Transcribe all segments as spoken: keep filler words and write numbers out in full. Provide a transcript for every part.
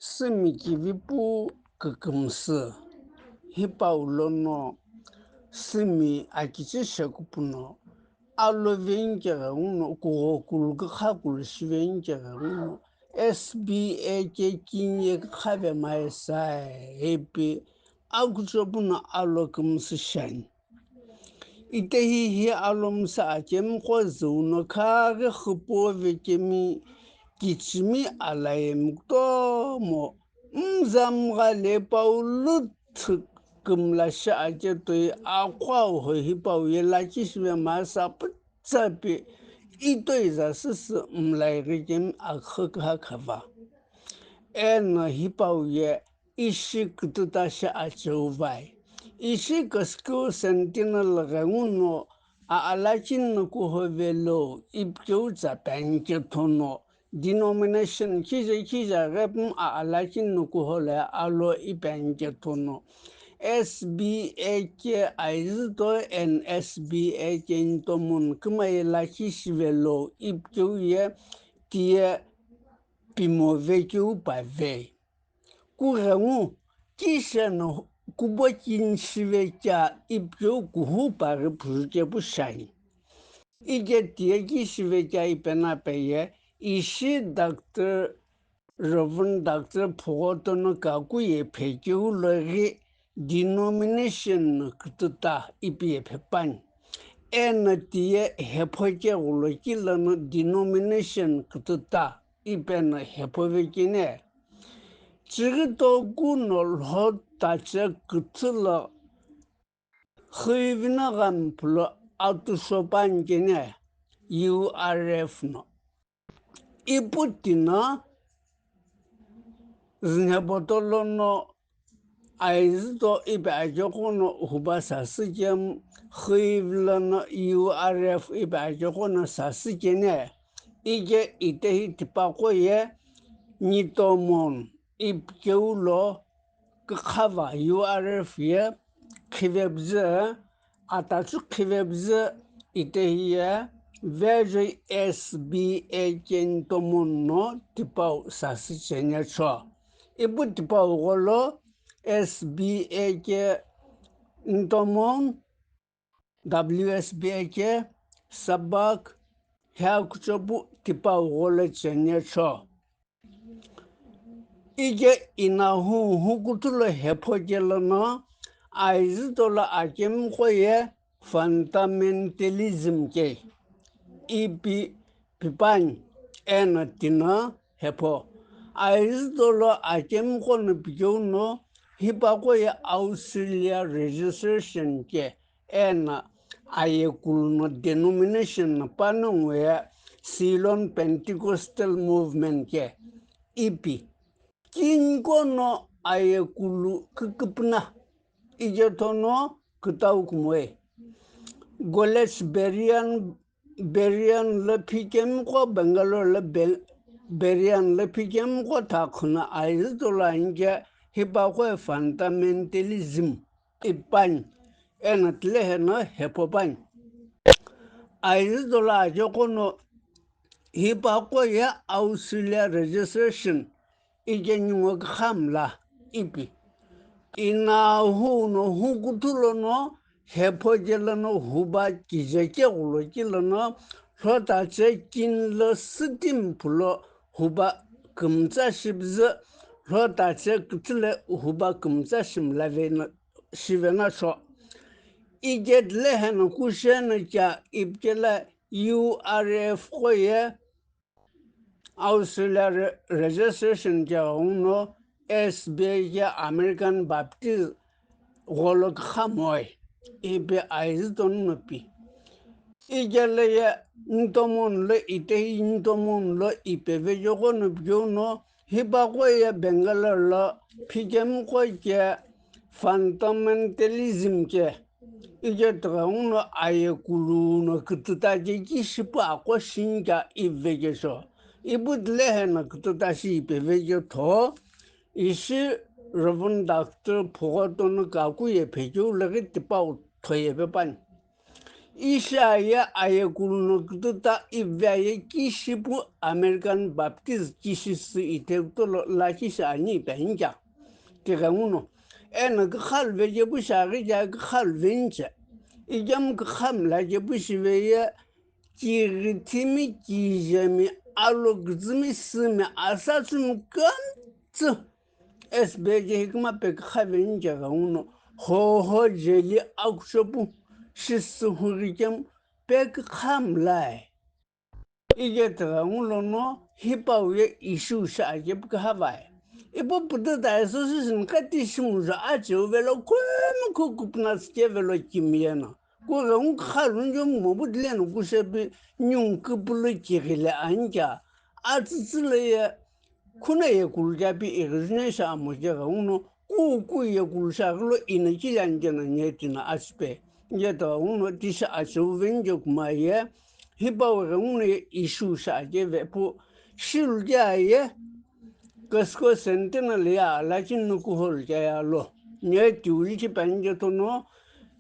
Sümi kivipu kükümsü, hipau lono sümi akichi shekupu no alo vengikeghi nguno, kughokulu kükhakulu shivengikeghi nguno, S B A ke kinye kükhave maisa ipi akuchopu no alo kümsü shiani. Itehi hi alomsa akemiqo züu no khaghi xüpuo vekemi kichimi alayemi kutomo mzamgha le pau lüthü kümla shi ake toi aqhua uho hipau ye lakhi shive masa pütsapi itoi za süsü mlaighi kemi akhü küha khava. Eno hipau ye ishi kütüta shi acheu vai. Ishi Kuskeo Sentinel ghenguno a alakhin no kuho velo ipikeu tsa penike thono denomination khije khije ghi pum a alakhin no kuho le alo ipenike thono S B A ke Aizüto and S B A ke Ntomon küma ye lakhi shivelo ipikeu ye tiye pimo vekeu pavei. Kughengu kishe no kubo kinishive kea ipikeu kuhu paghi phuzükepu shiani. Ike tiye kishive kea ipe na peye ishi Doctor Reverend Doctor Phughoto no kaku ye phekeu loghi denomination no kütüta ipi ye phepani. Eno tiye hepho keghulo kilono denomination kütüta ipe no hepho vekene. Chighi toku no lho tache küthü lo xüivina ghampulo atusho panikene U R F no. Ipu tino zünheboto lono Aizüto ipi akeqo no huba sasü kemu, xüivi lono U R F ipi akeqo no sasü kene, ike itehi tipaqo ye Ntomon ipikeu lo kükhava U R F ye khivepüzü, atachu khivepüzü itehi ye vejoi S B A ke Ntomon no tipau sasü cheni cho. Ipu tipau gholo S B A ke Ntomon, W S B A ke Sabak, hea kuchopu tipau gholo cheni cho. Ike inahu hukuthu lo hepho kelo no Aizüto lo akemiqo ye fundamentalism ke ipi pipani eno tino hepho. Aizüto lo akemiqo no pikeu no hipaqo ye Australia registration ke eno ayekulu no denomination no panongu ye Ceylon Pentecostal Movement ke ipi. Kinko no ayekulu küküpüna, iketho no kütau kumoe. College Berean, Berean lo phikemiqo, Bangalore lo Be-, Berean lo phikemiqo thakhuna Aizüto lo anike hipaqo ye fundamentalism ipani, eno tilehi no hepho pani. Aizüto lo akeqo no hipaqo ye Australia registration ike ningu kükha mla ipi. Inahu no hukuthu lono hepho kelo no huba kije keghulo kilono lhotache kini lo sütimi phulo huba kümtsa shipüzü, lhotache küthü le huba kümtsa shimlave no shive no cho. Ike tilehi no kusheno kea ipikelo U R F qo ye Australia re-, registration ke ghenguno S B A ke American Baptist gholo kükha moe, ipi Aizüto no pi. Ikelo ye Ntomon lo itehi Ntomon lo ipeve keqo no pikeu no hipaqo ye Bangalore lo phikemiqo ke fundamentalism ke ike tighenguno ayekulu no kütüta ke kishipu aqo shinikea ipivekesho. Ipu tilehi no kütüta shi ipeveketho, ishi Reverend Doctor Phughoto no kaku ye phekeu loghi tipau thoye pepani. Ishi aye ayekulu no kütüta ivi aye kishi pu American Baptist kishi sü ithekutolo lakhi shi ani ipi anija. Tighenguno eno kükhalu veje pu shi aghi ja kükhalu venche. Ijemu kükhamla je pu shive ye kighi thimi kijemi alo kütsümi sümi asatsümi kümtsü. Esi beje hikima pekükhaveni je ghenguno hoho jeli akushopu shisü hurikemu pekükhamlai. Ije tighengulono hipau ye ishu shi aje pükühavai. Ipu pütüta association kati shimujo acheu velo khumi khu kupuna sike velo kimiye no. Kughengu kükhalu njo mobu dileno kushepi nyungu küpülü kighile anija. Atsütsü lo ye khuna yekulu japi ighi june shi amo je ghenguno kuku yekulu shi aghilo ino chili anije no nye tino ashipe. Nje tighenguno tishi acheu venije kuma ye hipau ghenguno ye ishu shi aje vepu shilu je aye Costco Sentinel ya lachi no kuholu je ya lo. Nye tiuli chi panije tono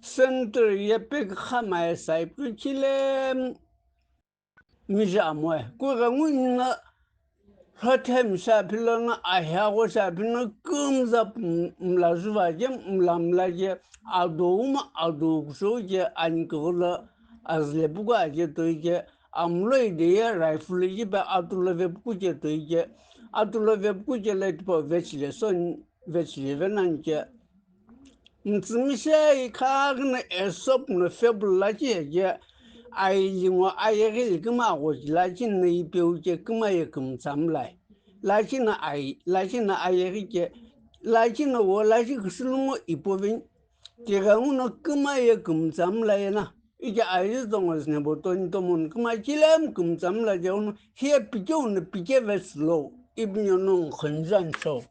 Center ye pekükhamaye saipu chile mije amoe. Kughengu ina lhothemi shi aphilo na ahiagho shi aphino kümza mla juva je mla mla je adou ma adou kushou je aniküghü lo azüle puku aje toi je amlo ide ye rifle jipe atulo vepuku je toi je atulo vepuku je lo tipau vechile soni vechile venani je. Mtsümishe ikhaghi no Aesop no fable lakhi ye je, aili ngo ayeghi liküma aghoji lakhi no ipeu je küma ye kümtsa mlai. Lakhi no ai, lakhi no ayeghi je, lakhi no wo lakhi küsülü ngo ipoveni. Tighenguno küma ye kümtsa mlai na. Ije aili zongo sine bo toni tomon küma chilemu kümtsa mlai je uno hiye pikeu no pike vesülo. Ipi nyo no nkhonjan cho.